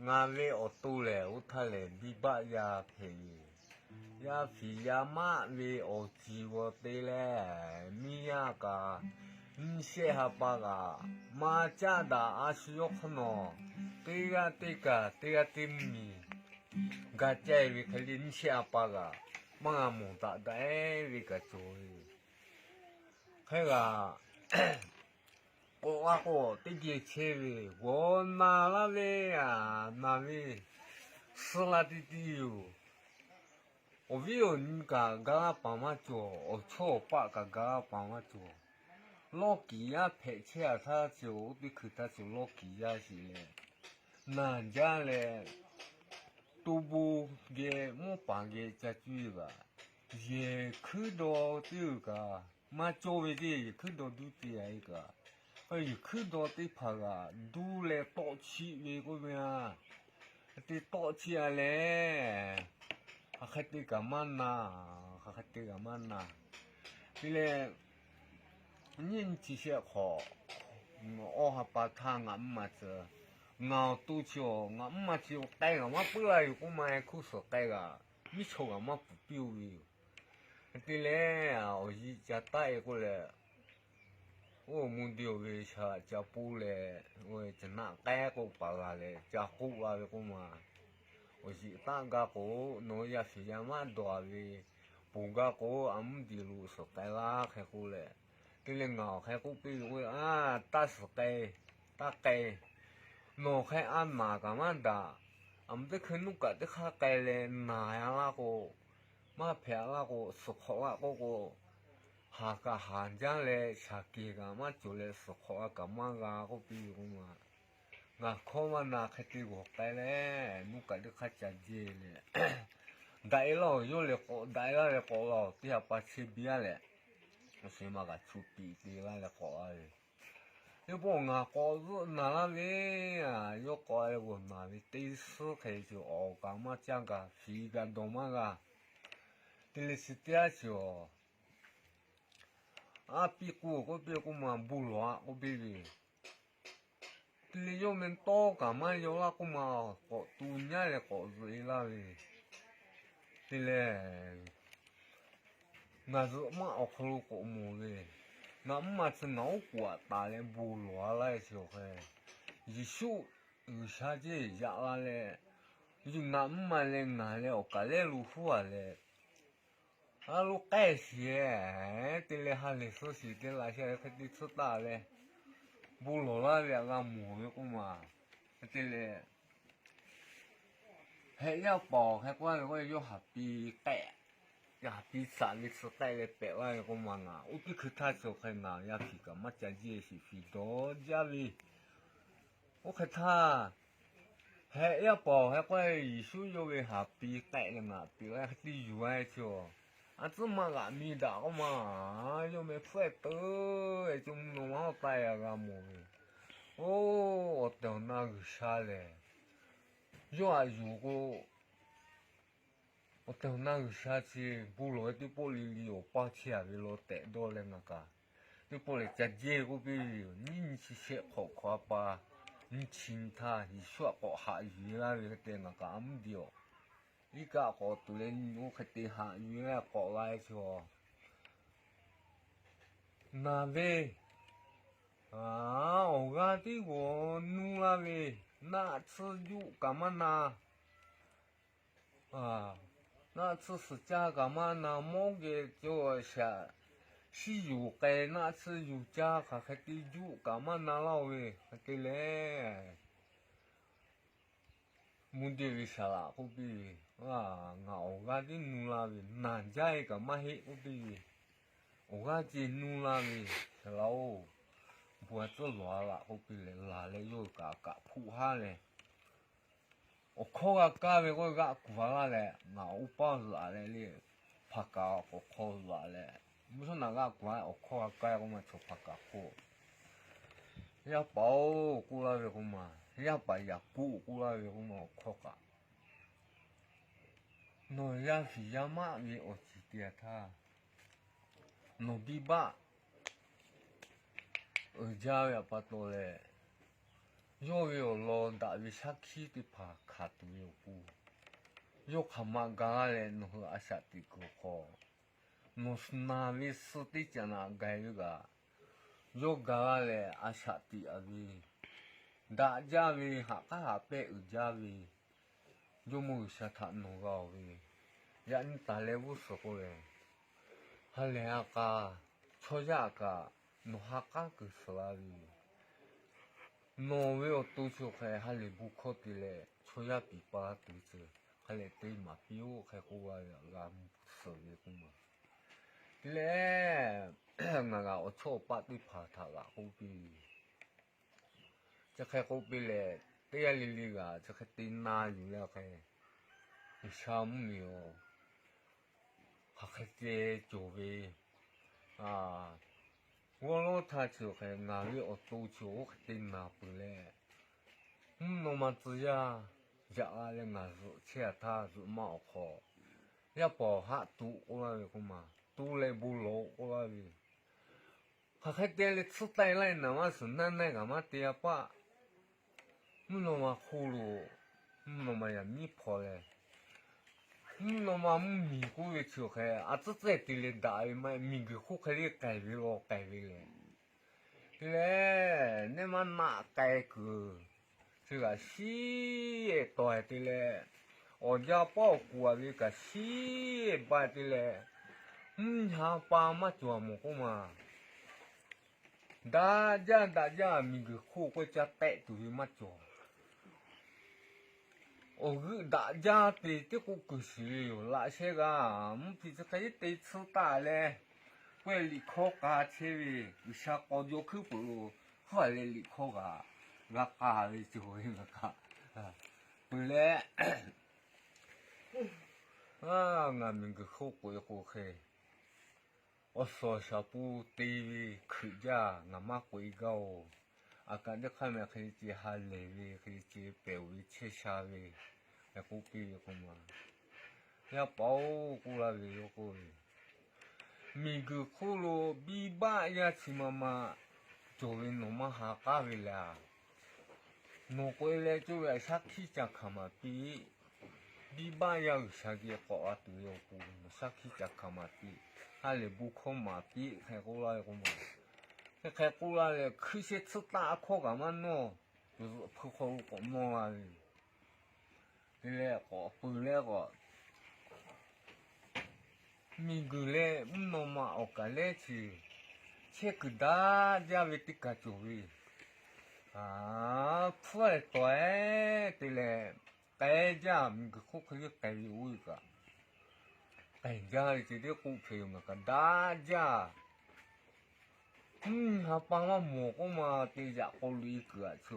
Ngaˬ ve awˬ to lehˬ, oˇ htaˇ lehˬ biˇ baˆ yaˇ hpehꞈ ve, yaˇ fiˍ yaˇ maˆ ve awˬ ciˍ g'aw te leh, miˇ yaˇ kaꞈ nyiˇ shehˆ ha pa kaꞈ maˇ caˉ daꞈ. A shu yawˇ hk'awˇ nawˬ teˇ g'aˇ teˇ kaˬ teˇ g'aˇ teˇ miˬ ga ceh ve hk'e le, nyiˇ shehˆ ha pa kaꞈ maˇ g'a mawˬ daꞈ daꞈ-e ve kaꞈ cawˬ ve. Hk'e kaꞈ k'awꞈ g'a k'o, teˇ geh chehˇ ve g'awˬ naˍ laˇ ve, naˍ ve suh la ti ti yoˬ. Awˬ viˉ awˬ nyi kaꞈ ga laˇ paˍ maˇ cawˬ, awˬ chawˇ awˬ paˆ kaꞈ ga laˇ paˍ maˇ cawˬ. Lawˇ kiˍ yaˇ hpehꞈ chehˇ a htaˇ cawˬ, oˇ teˇ hkui htaˇ cawˬ lawˇ kiˍ yaˇ sheˍ leh, naˬ jaˇ leh, to bon geh mawˇ paˍ geh ca cuˇ ve kaꞈ, yehˬ hkuiˉ daw teˇ g'uiˬ kaꞈ maˇ cawˇ ve ceˇ. Yehˬ hkuiˉ daw duˇ te a ve kaꞈ, yehˬ hkuiˉ daw teˇ hpaˍ kaꞈ duˇ leh tawˆ chiˆ ve k'oˆ ve a. Te tawˆ chiˆ a leh, hk'aˬ hk'e te kaꞈ maˇ na, hk'aˬ hk'e te kaꞈ maˇ na. Te leh, nyiˇ nyi chi shehˆ hk'awꞈ, awˇ ha pa htaˇ ngaˬ mvuhˇ ma tcuh, ngaˬ awˬ to chi awˬ, ngaˬ mvuhˇ ma chi awˬ k'ai g'aꞈ maˇ puiˉ laˇ yoˬ k'oˆ ma, heh hkuˇ suhˍ k'ai g'aꞈ miˉ chaw g'aꞈ maˇ puˍ piˇ oˇ ve yoˬ. Hk'e te leh, awˬ yiˇ ca taˆ e k'oˆ leh, oˇ mvuhˇ deˇ awˬ ve shaˍ laꞈ ca poˇ leh, oˇ ve ca naˆ k'ehˉ k'oˆ paˍ g'a leh ca k'oˆ la ve k'oˆ ma, awˬ yiˇ taˆ gaˇ k'o, nawˬ yaˇ fiˍ yaˇ maˆ dawˬ a ve, ponˬ gaˇ k'o, a mvuhˇ deˇ lo suhˍ k'ai laˇ hk'e k'oˆ leh, te leh ngaˬ awˬ hk'e k'oˆ piˇ ve k'o, a, taˇ suhˍ k'ai, taˇ k'ai. Nawˬ hk'e a naˍ kaꞈ maˇ daꞈ. A mvuhˇ teˇ hkui nuˇ kaꞈ teˇ hk'aˇ k'ai leh naˍ a laˇ k'o, maˇ hpehꞈ laˇ k'o, suhˍ hk'awꞈ la k'oˆ k'o, haˍ kaꞈ haˍ jaˇ leh shaˍ keˬ kaꞈ maˇ cawˬ leh suhˍ hk'awꞈ la kaꞈ maˇ g'a k'oˆ piˇ ve k'oˆ ma, ngaˬ hkawˇ maˇ na hk'e te g'awˬ k'ai leh, nuˇ kaꞈ teˇ hk'aˇ ca jehˇ leh, daꞈ e laˇ-oˬ, yawˇ lehˬ k'awꞈ daꞈ e laˇ leh k'awꞈ la-oˬ, teˇ ha pa chehˇ biˇ a leh, a shu maˇ g'a chu piꞈ te laˇ leh k'awꞈ la ve. Teˇ pawˆ ngaˬ k'awꞈ zuhˆ naˍ laˇ ve, yawˇ k'awꞈ g'awˬ naˍ ve teˇ suhˉ hk'e cawˬ, awˬ kaꞈ maˇ caˇ gaˬ, fiˍ kaꞈ dawˬ maˇ g'a. Te leh chi teˇ yanˇ cawˬ, a piˇ k'o k'oˆ piˇ k'oˆ ma, bon lawˬ a k'oˆ piˇ ve. Te leh yawˇ meh tawˇ kaꞈ maˇ yaw laˇ k'oˆ ma, k'awꞈ tu nyaˇ leh k'awꞈ zuhꞈ e laˇ ve. Te leh, ngaˬ zuhꞈ maˆ awˬ hk'aw lo k'awꞈ mawˬ ve, ngaˬ mvuhˇ ma tcuh ngaˬ oˉ k'oˍ aꞈ taˍ leh bon lawˬ a laˇ ve chi awˬ hk'e, Yeˍsuˆ G'uiˬsha ceˇ yaꞈ la leh, yuˬ ngaˬ mvuhˇ ma leh ngaˬ leh awˬ kaˍ lehˉ lo huˉ a leh, a lo k'ehˆ shiˍ-e, te leh ha lehˬ suh shiˍ te laꞈ sheh hk'e te tsuhˇ taˆ leh, bon lawˬ laˇ ve aꞈ g'a mawˬ ve k'oˆ ma. Te leh, heh yaˇ paˍ hk'e k'oˆ laˇ ve k'o, yawˇ haˍ pi k'ehˆ, haˍ pi saꞈ ve tsuhˇ k'ehˆ leh pehꞈ laˇ ve k'oˆ ma, ngaˬ oˇ teˇ hkui htaˇ chi awˬ hk'e ngaˬ yaˇ fiˍ kaꞈ maˇ ca jehˇ shiˍ fiˍ dawˬ jaˇ ve. Oˇ hk'e htaˇ, heh yaˇ paˍ hk'e k'oˆ, Yeˍsuˆ yawˇ ve haˍ pi k'ehˆ leh ngaˬ piˍ la hk'e te yuˬ a ve chi awˬ, a tcuhˉ maˇ g'aꞈ mi daꞈ k'oˆ ma. Yawˇ meh hpfuhˇ-e teuˉ-e co mvuh naw ma awˬ taˆ-e a g'a mawˬ ve. Oˇ, awˬ tehˬ awˬ na G'uiˬsha lehˬ, yawˇ aꞈ yuˬ k'o, awˬ tehˬ awˬ na G'uiˬsha chi bon lawˬ ve teˇ pawˆ le le awˬ paˇ chehˇ a ve law tehꞈ dawˇ leh ngaˬ kaꞈ, teˇ pawˆ lehˬ ca jehˇ k'oˆ piˇ ve yoˬ. Nyiˇ nyi chi shehˆ hk'awꞈ hk'awꞈ a pa, nyiˇ chi nyi htaˇ Yeˍsuˆ aꞈ k'awꞈ haꞈ yuˬ e laˇ ve hk'e te ngaˬ kaꞈ a mvuhˇ deˇ awˬ, iˉ kaˆ k'awꞈ tuˬ leh oˇ hk'e te haꞈ yuˬ e laˇ k'awꞈ la e chi awˬ, naˍ ve, awˬ g'aˇ tiˉ g'awˬ nuˇ laˇ ve, naˆ tsuhˇ juˆ kaꞈ maˇ na, naˆ tsuhˇ suhˍ caˇ kaꞈ maˇ na, mawˇ geh cawˬ shaꞈ, shiˉ yuˬ k'ai naˆ tsuhˇ yuˬ caˇ hk'aˬ hk'e te juˆ kaꞈ maˇ na laˇ-oˬ ve hk'e te leh, mvuhˇ deˇ ve saˍ laꞈ k'oˆ piˇ ve, ngaˬ awˬ g'aˇ tiˉ nuˇ laˇ ve, naˬ jaˇ e kaꞈ maˇ heˆ k'oˆ piˇ ve, awˬ g'aˇ ceh nuˇ laˇ ve, saˍ laꞈ-oˬ, bon a tcuhˉ lawˬ a laꞈ k'oˆ piˇ leh, laˬ leh yawˇ kaꞈ kaꞈ hpuˆ haˉ leh, awˬ hkawˇ g'a kaˇ ve k'o g'aˆ kuˬ a laˇ leh, ngaˬ oˇ paˇ zuhꞈ leh le, hpaˍ kaˍ k'awꞈ hk'aw zuhꞈ leh, mvuhˇ shawˉ naꞈ g'aˆ kuˬ a, awˬ hkawˇ g'a kaˇ k'o ma chaw hpaˍ kaˍ hk'o, yaˇ paˍ-oˬ k'oˆ laˇ ve k'o ma, yaˇ paˍ Yaˍkoˆ k'oˆ laˇ ve k'o ma, awˬ hkawˇ kaꞈ, nawˬ yaˇ fiˍ yaˇ maˆ ve awˬ ciˍ te a htaˇ, nawˬ biˇ baˆ uiˍ jaˇ ve aꞈ pa taw leh, Yawˇ ve awˬ lawn daꞈ ve shaˉ hkiˆ teˇ hpaˍ hkanˍ tuˬ ve awˬ pon, yawˇ hk'aˬ ma ga laˇ leh nawˬ hui a shaꞈ teꞈ kuiˬ awˬ hk'aw, nawˬ na ve suh teˇ caꞈ naꞈ ga ve kaꞈ, yawˇ ga laˇ leh a shaꞈ teꞈ a ve, daꞈ jaˇ ve, haꞈ k'aˉ haꞈ pehˇ uiˍ jaˇ ve, Jawˇmawˇ G'uiˬsha htaꞈ nawˬ g'a oˬ ve, yaꞈ nyi taˍ leh g'uˇ suhˍ k'oˆ ve, ha lehˬ ha k'a, chaw yaˇ kaꞈ nawˬ ha k'aˉ kuiˬ suhˍ la ve yoˬ. Nawˬ ve awˬ to chi hk'e ha lehˬ bon hkawˇ te leh chaw yaˇ piˍ pa tuˬ ve ceuˬ hk'a leh te maˍ piˇ-oˆ hk'e k'oˆ g'a ve, g'a mvuh suhˍ ve k'oˆ ma. Te leh, ngaˬ g'aꞈ awˬ chawˇ awˬ paˆ teˇ hpaˍ htaꞈ g'aꞈ k'oˆ piˇ ve, chi hk'e k'oˆ piˇ leh, teˇ g'aˇ le le g'aꞈ chi hk'e te na yuˬ leh hk'e, G'uiˬsha mvuhˇmiˬ awˬ hk'aˬ hk'e te cawˬ ve, g'awˇ lawˉ htaˇ chi hk'e ngaˬ ve awˬ to chi oˇ hk'e te naˍ peuˬ leh, mvuhˇ naw ma tcuh yaˇ yaꞈ la leh ngaˬ zuhꞈ chehˇ a htaˇ zuhꞈ maˇ awˬ hk'aw, yaˇ paˍ awˬ haˆ tuꞈ k'oˆ laˇ ve k'oˆ ma, tu leh bon lawꞈ k'oˆ laˇ ve, hk'aˬ hk'e te leh tsuhˇ taiˇ laiˇ naˍ maˇ suhˍ naˇ naˇ g'aꞈ maˇ te a paˆ. Mvuhˇ naw ma hk'oˆ lo, mvuhˇ naw ma yaꞈ miˉ hpaw leh, mvuhˇ naw ma mvuhˇmiˬ k'oˆ ve chi hk'e a tcuhˉ tcuhˉ te leh daꞈ ve maˇ heˆ, miˬguiˬ hk'oˆ hk'e le k'ai ve law k'ai ve lehˬ, te leh neˇ maˇ naˆ k'ai kuiˬ chi g'aꞈ shiˉ tawˍ te leh, awˬ jaˇ paˉ awˬ kuˬ a ve kaꞈ shiˉ ba te leh, mvuhˇ ha pa maˇ cawˬ mawˬ k'oˆ ma. Daꞈ jaˇ daꞈ jaˇ, miˬguiˬ hk'oˆ k'oˆ caˇ tehˆ tuˬ ve maˇ cawˬ. Awˬ g'euˆ daꞈ jaˇ te teˇ k'oˆ kuiˬ shiˍ ve yoˬ. Laꞈ sheh g'a mvuhˇ hpiꞈ chi hk'e te tsuhˇ taˍ leh, k'oˆ-e liꞈ hkawˇ k'a chehˇ ve, G'uiˬsha k'aw jaw hkuiˉ peuˬ lo, hawˉ a leh liꞈ hkawˇ g'a g'a k'a ve cawˬ ve ngaˬ kaꞈ peuˬ leh, ngaˬ miˬguiˬ hk'oˆ k'oꞈ e k'o hk'e, awˬ suhˍ awˬ shaˍ pun te ve hkui jaˇ ngaˬ maˇ k'oꞈ e gaˇ oˬ. A kaꞈ teˇ hk'aˇ meh hk'e ce ha lehˬ ve, hk'e ce pehˬ ve chehˇ sha ve, k'oˆ piˇ ve k'o ma, yaˇ paˍ-oˬ k'oˆ laˇ ve yoˬ k'o, miˬguiˬ hk'oˆ lo biˇ baˆ yaˇ chi ma ma cawˬ ve nawˬ maˇ ha k'aˉ ve lehˬ, nawˬ k'oꞈ e leh coˇ ve a shaˉ hkiˆ ca hkanˍ maˍ piˇ. Biˇ baˆ yaˇ G'uiˬsha geh k'awꞈ g'a tuˬ ve awˬ pon nawˬ shaˉ hkiˆ ca hkanˍ maˍ piˇ. Ha lehˬ bon hkawˇ maˍ piˇ hk'e k'oˆ laˇ ve k'o ma, hk'e hk'e k'oˆ laˇ leh hkuiˇ shehˇ tsuhˇ taˆ hkawˇ kaꞈ maˇ nawˇ, tuˬ zuhꞈ hpu hk'aw lo k'awꞈ nawˇ la ve yoˬ. Te leh k'awꞈ peuˬ leh k'awꞈ, miˬguiˬ leh mvuhˇ naw ma awˬ kaˍ lehˉ chi chehˇ kuiˬ daꞈ jaˇ ve teˇ kaˬ cawˬ ve, hpuˉ-e tawˍ-e te leh, k'ai jaˇ, miˬguiˬ hk'oˆ hk'e le k'ai ve oˇ ve kaꞈ, k'ai jaˇ ve ce teˇ k'oˆ hpehꞈ yoˬ. Ngaˬ kaꞈ daꞈ jaˇ. Mvuhˇ ha pa maˇ mawˬ k'oˆ ma, te yaꞈ k'aw loꞈ-e kuiˬ aꞈ chi,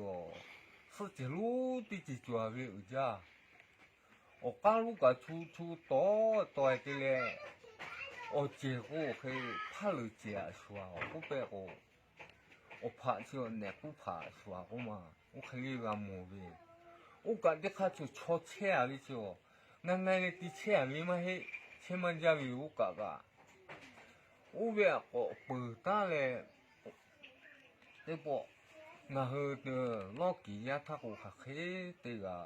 suhˆ cehˬ lonˉ teˇ ceuˬ cawˬ ve uiˍ jaˇ. Awˬ k'aˉ lonˉ kaꞈ chu chu tawˍ tawˍ-e te leh, awˬ cehˬ k'o hk'e hpaˇ leuˬ cehˬ aꞈ shuˍ-a k'oˆ pehˇ k'o, awˬ hpaꞈ chi nehˬ k'uˉ hpaꞈ shuˍ-a k'oˆ ma, oˇ hk'e le g'a mawˬ ve. Oˇ kaꞈ teˇ hk'aˇ cawˬ chaw chehˇ-a ve chi, ngaˬ ngaˬ leh te chehˇ-a ve maˇ heˆ, chehˇ maˇ jaˇ ve oˇ kaꞈ kaꞈ, oˇ ve aꞈ k'awꞈ peuˬ taˉ leh, teˇ pawˆ ngaˬ hui lawˇ kiˍ yaˇ htaˇ k'o hk'aˬ hk'e te g'a,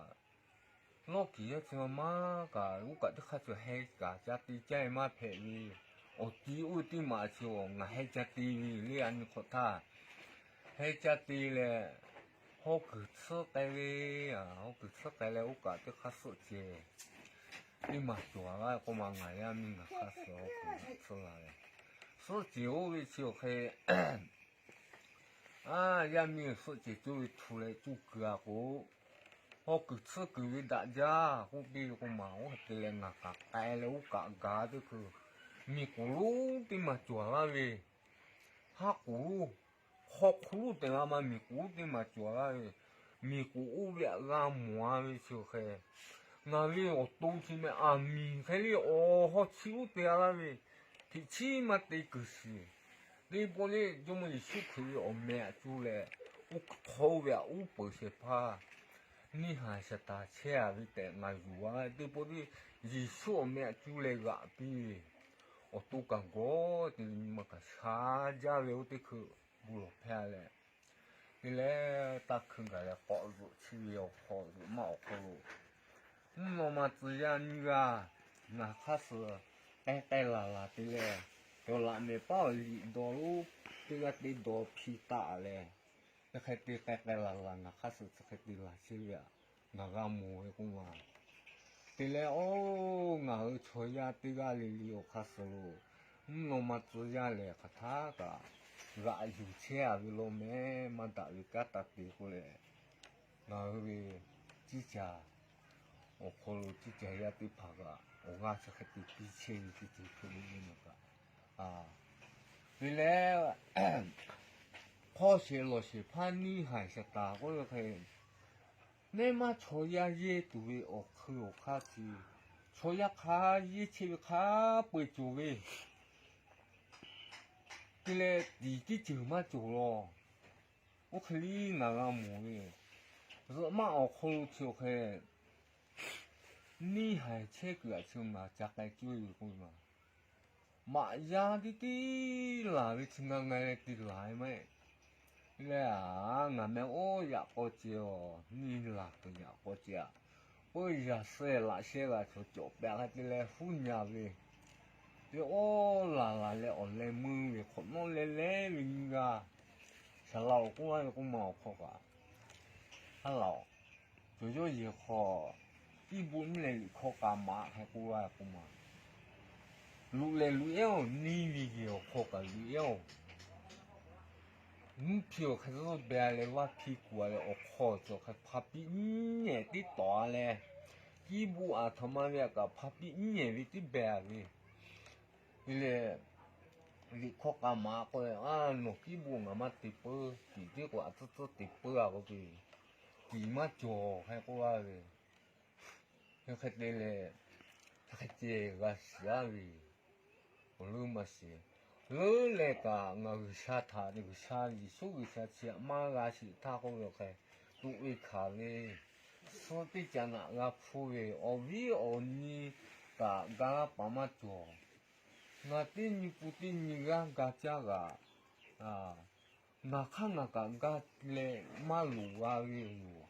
lawˇ kiˍ yaˇ chi ma maˇ kaꞈ, oˇ kaꞈ teˇ hk'aˇ cawˬ heh kaꞈ ca te caˇ-e maˇ hpehꞈ ve, awˬ ti oˇ ve teˇ maˬ chi ngaˬ heh ca te ve le a nyi hk'awꞈ htaˇ, heh ca te leh, hawˉ kuiˬ tsuhˇ k'ai ve, hawˉ kuiˬ tsuhˇ k'ai leh oˇ kaꞈ teˇ hk'aˇ suhˆ cehˬ teˇ maˬ cawˬ-a laˇ k'oˆ ma, ngaˬ yaˇ miˇ ngaˬ hk'aˇ suh hawˉ kuiˬ tsuhˇ la leh, suhˆ cehˬ oˇ ve chi awˬ hk'e a, yaˇ miˇ suhˆ cehˬ coˇ ve htu leh cuˇ kuiˬ-a k'o, hawˉ kuiˬ tsuhˇ kuiˬ ve daꞈ jaˇ k'oˆ piˇ ve k'o ma, oˇ hk'e te leh ngaˬ kaꞈ k'ai leh oˇ kaꞈ gaˬ teˇ hkui, miˬ k'oˍ lonˉ teˇ maˬ cawˬ-a laˇ ve, haˉ k'oˍ lonˉ, hk'aw hk'oˆ lonˉ tehꞈ la ma miˬ k'oˍ lonˉ teˇ maˬ cawˬ-a laˇ ve, miˬ k'oˍ oˇ ve aꞈ g'a mawˬ-a ve chi awˬ hk'e, ngaˬ ve awˬ to chi meh aˬ miˍ hk'e le awˬ hawˉ chi lonˉ te-a laˇ ve, hteꞈ chiˉ maˇ te kuiˬ shiˍ. Teˇ pawˆ le Jawˇmawˇ Yeˍsuˆ Hkriꞈ ve awˬ meh aꞈ cuˇ leh, oˇ hk'aw ve aꞈ uˉ peunˍ shehˍ hpaˇ neˇ haˍ shaˍ taˍ chehˇ-a ve tehꞈ ngaˬ yuˬ-a. Teˇ pawˆ le Yeˍsuˆ awˬ meh aꞈ cuˇ leh g'aꞈ piˇ ve, awˬ to kaꞈ gawˬ te ve, nyi ma kaꞈ sha jaˇ ve oˇ teˇ hkui bon lawˬ hpehˇ-a leh, Te leh taˇ hkui gaˬ leh k'awꞈ zuhꞈ chi ve awˬ hk'aw zuhꞈ maˇ awˬ hk'aw lo, mvuhˇ naw ma tcuh yaˇ nyiˇ g'aˇ ngaˬ hk'aˇ suh k'ai k'ai laˬ laˬ te leh, cawˬ laꞈ mehˍ paˉ awˬ liꞈ dawˬ lonˉ teˇ g'aˇ te dawˬ hpi taˍ leh, chi hk'e te k'ai k'ai laˬ laˬ ngaˬ hk'aˇ suh chi hk'e te laˬ chehˇ ve aꞈ, ngaˬ g'a mawˬ ve k'oˆ ma. Te leh oˇ ngaˬ hui chaw yaˇ teˇ g'aˇ le le awˬ hk'aˇ suh lo, mvuhˇ naw ma tcuh yaˇ lehˬ hk'aˬ htaˇ kaꞈ g'aꞈ yuˬ chehˇ a ve law mehˍ maˇ daꞈ ve kanˉ taˇ te k'oˆ leh, ngaˬ hui ve ciˇ caˬ awˬ hk'aw lo ciˇ caˬ yaˇ teˇ hpaˍ kaꞈ awˬ g'aˇ chi hk'e te piˇ chehˇ ve teˇ ceuˬ hpehꞈ ve le naˬ kaꞈ. Te leh hk'awˇ shehˍ lawˬ shehˍ hpaˇ neˇ haiˬ shaˍ taˍ k'oˆ ve hk'e, neˇ maˇ chaw yaˇ yehˇ tuˬ ve awˬ hk'eun awˬ hk'aˇ chi, chaw yaˇ hk'a yehˇ chehˇ ve hk'a peu-eˬ cawˬ ve, te leh tiˍ teˇ ceuˬ maˇ cawˬ law. Oˇ hk'e liˇ ngaˬ g'a mawˬ ve, zuhꞈ maˇ awˬ hk'aw lo chi awˬ hk'e neˇ haiˬ chehˇ kuiˬ aꞈ chi ngaˬ ca k'ai cawˇ ve k'oˆ ve maˬ, maꞈ yaˇ tiˉ tiˉ laˬ ve chi ngaˬ ngaˬ leh te laˬ ve maˇ heˆ. Leh a, ngaˬ meh oˇ yaꞈ k'aw ce aˬ, neˇ laˬ kuiˬ yaꞈ k'aw ce aꞈ, peuˇ yaꞈ suh laꞈ sheh g'a chaw cawˬ pehꞈ hk'e te leh huˉ nyi ve, te oˇ laˬ laˬ leh awˬ leh meuˇ ve hk'awꞈ nawˉ leh leh ve nyi g'a, saˍ laꞈ awˬ k'oˆ laˇ ve k'oˆ ma awˬ hk'aw kaꞈ, ha laꞈ, cawˬ yawˇ yehˬ hk'aw, tiˇ buˆ mvuhˇ leh liꞈ hkawˇ k'a maꞈ hk'e k'oˆ laˇ ve k'oˆ ma, luꞈ lehˬ luꞈ ehˉ-oˬ, neˇ ve yehˬ awˬ hk'aw kaꞈ luꞈ ehˉ-oˬ, mvuhˇ hpi awˬ hk'e tcuhˉ beh a leh vaˇ hpi kuˬ a leh awˬ hk'aw cawˬ hk'e hpa piˆ nyiˉ nyiˉ tiˉ tawˍ a leh, kiˇ buˆ aˬ htoꞈ ma ve aꞈ kaꞈ hpa piˆ nyiˉ nyiˉ ve tiˉ beh a ve, te leh liꞈ hkawˇ k'a maꞈ k'oˆ leh, a, nawˬ kiˇ buˆ ngaˬ maˇ te peuˬ, tiˍ tiˉ k'o aˬ tcuhˉ tcuhˉ te peuˬ a k'oˆ ve, tiˍ maˇ cawˬ hk'e k'oˆ laˇ ve, hk'e te leh, hk'e ceh g'a shiˍ aˉ ve, awˬ leuˉ maˇ shiˍ. Leuˉ leh kaꞈ ngaˬ G'uiˬsha htaꞈ, G'uiˬsha Yeˍsuˆ G'uiˬsha chi aꞈ maˇ g'a shiˍ htaˇ k'oˆ ve awˬ hk'e, tuꞈ ve hkanˍ ve, suh teˇ caꞈ naꞈ g'a hpfuhˇ ve awˬ viˉ awˬ nyi kaꞈ ga laˇ paˍ maˇ cawˬ. Ngaˬ teˇ nyi pun teˇ nyi g'aˇ ga caˇ g'aꞈ, ngaˬ hk'aˇ ngaˬ kaꞈ ga leh maˇ loˍ g'a ve yoˬ.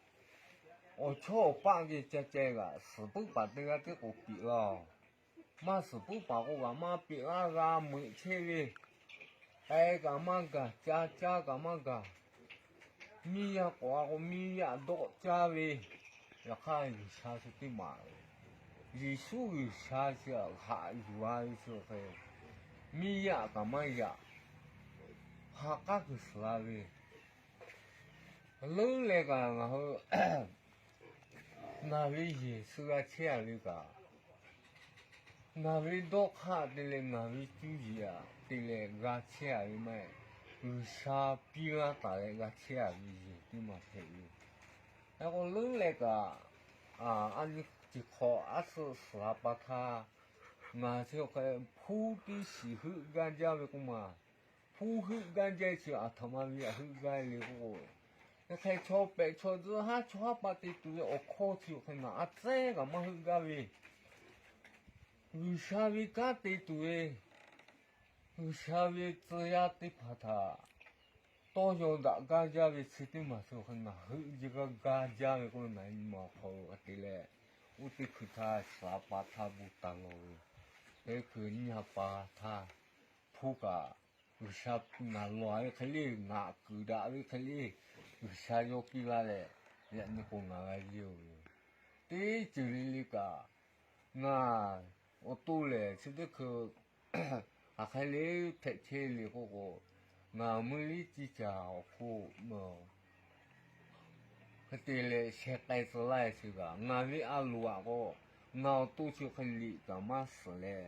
Awˬ chawˇ awˬ paˆ geh ca ceh g'aꞈ suhˍ puiˉ paˍ teˇ g'aˇ tiˉ k'oˍ piꞈ laˇ-oˬ. Maˇ suhˍ puiˉ paˍ k'o g'aꞈ maˇ piꞈ laˇ g'a meuꞈ chehˇ ve, k'ai kaꞈ maˇ gaˬ, ca caˇ kaꞈ maˇ gaˬ. Miˇ yaˇ k'awꞈ a k'o miˇ yaˇ dawˆ caˇ ve, yaꞈ hk'aˇ G'uiˬsha chi teˇ maˬ, Yeˍsuˆ G'uiˬsha chi aꞈ haꞈ yuˬ a ve chi awˬ hk'e, miˇ yaˇ kaꞈ maˇ yaꞈ, ha k'aˉ kuiˬ suhˍ la ve, leuˉ leh kaꞈ ngaˬ hui, ngaˬ ve yehˬ suh g'a chehˇ a ve kaꞈ, ngaˬ ve dawˇ hk'aˆ te leh ngaˬ ve cuˇ yiˍ aꞈ te leh g'a chehˇ a ve maˇ heˆ. G'uiˬsha piˇ laˇ taˍ leh g'a chehˇ a ve yehˬ teˇ maˬ hpehꞈ ve. Hk'e k'o leuˉ leh kaꞈ, a nyi chi hk'awꞈ aˉ suhˆ suhˍ la pa htaˇ, ngaˬ chi awˬ hk'e hpuˇ teˇ shiˍ heuˆ gaˇ jaˇ ve k'oˆ ma. Hpuˇ heuˆ gaˇ jaˇ chi aˬ htoꞈ ma ve aꞈ heuˆ gaˇ le k'o, hk'e chaw pehꞈ chaw tcuh haˉ chaw haˉ pa te tuˬ ve awˬ hkawˇ chi awˬ hk'e ngaˬ a tcuhˉ kaꞈ maˇ heuˆ gaˇ ve, G'uiˬsha ve kanˉ te tuˬ ve, G'uiˬsha ve tcuh yaˇ teˇ hpaˍ htaꞈ tawˇ yaw daꞈ gaˇ jaˇ ve chi teˇ maˬ chi awˬ hk'e ngaˬ heuˆ gaˇ jaˇ ve k'oˆ ve ngaˬ nyi ma awˬ hk'aw lo hk'e te leh, oˇ teˇ hkui htaˇ suhˍ la pa htaˇ bon taˍ lawˬ ve, teˇ hkui nyi ha pa htaˇ hpuˇ kaꞈ, G'uiˬsha ngaˬ lawˬ ve hk'e le, ngaˬ kuiˬ daꞈ ve hk'e le, G'uiˬsha yawˇ piˇ laˇ leh, yaꞈ nyi k'o ngaˬ g'a yeˇ-oˬ ve, teˇ ceuˬ le le kaꞈ, ngaˬ awˬ to lehˬ chi teˇ hkui hk'aˬ hk'e le hpehꞈ chehˇ le k'oˆ k'o, ngaˬ meuˇ liˇ ciˇ caˬ awˬ hk'oˆ meuˇ hk'e te leh sheh k'ai tcuh laˇ e chi kaꞈ, ngaˬ ve a loˍ aꞈ k'o, ngaˬ awˬ to chi hk'e liꞈ kaꞈ maˇ suhˍ leh,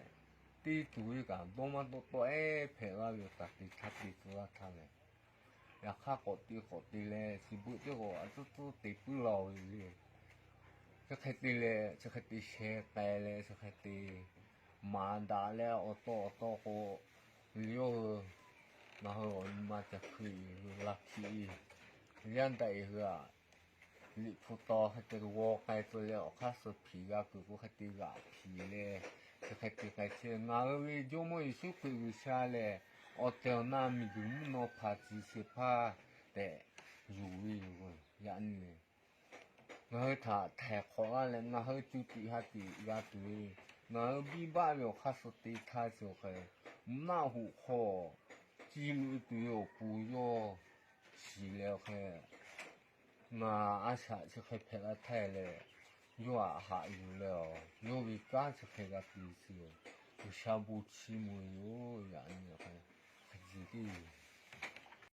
te tuˬ ve kaꞈ dawˇ maˇ dawˇ tawˆ ehˉ hpehꞈ laˇ ve kaꞈ te htaˇ te tcuh laˇ htaˇ leh, yaꞈ hk'aˇ k'awꞈ te k'awꞈ te leh chi beuꞈ teˇ k'o a tcuhˉ tcuhˉ te puiˉ laˇ-oˬ ve le. Chi hk'e te leh chi hk'e te sheh k'ai leh chi hk'e te maˍ daꞈ leh awˬ taw awˬ taw k'o, liꞈ yawˇ hui ngaˬ hui awˬ nyi ma ca hkui-e hui la hkiˆ-e, yaˇ daꞈ-e hui-aꞈ, liꞈ hpu taw hk'e te g'aw k'ai tcuh leh awˬ hk'aˇ suh hpiˍ g'a kuiˬ k'o hk'e te g'aꞈ hpiˍ leh, chi hk'e te k'ai chehˇ. Ngaˬ hui ve Jawˇmawˇ Yeˍsuˆ Hkriꞈ G'uiˬsha lehˬ, awˬ tehˬ awˬ na miˬguiˬ mvuhˇ naw hpaˍ ciˍ shehˍ hpaˇ tehꞈ yuˬ ve yoˬ. Yaꞈ nyi ngaˬ hui htaꞈ htaiˍ hk'awꞈ laˇ leh ngaˬ hui cuˇ tiꞈ ha tiꞈ g'a tuˬ ve, ngaˬ hui biˇ baˆ ve awˬ hk'aˇ suh te htaˇ cawˬ hk'e, mvuhˇ naˆ hoꞈ hk'aw ciˇ mvuh tuˬ ve awˬ pon yawˇ shiˍ leh awˬ hk'e, ngaˬ a shaꞈ chi hk'e hpehꞈ la htaˇ leh, yawˇ aꞈ haꞈ yuˬ leh, yawˇ ve kanˉ chi hk'e g'a te ve chi, G'uiˬsha bon chiˇ mvuh ve yoˬ. Yaꞈ nyi hk'e, hk'aˬ ceuˬ teˇ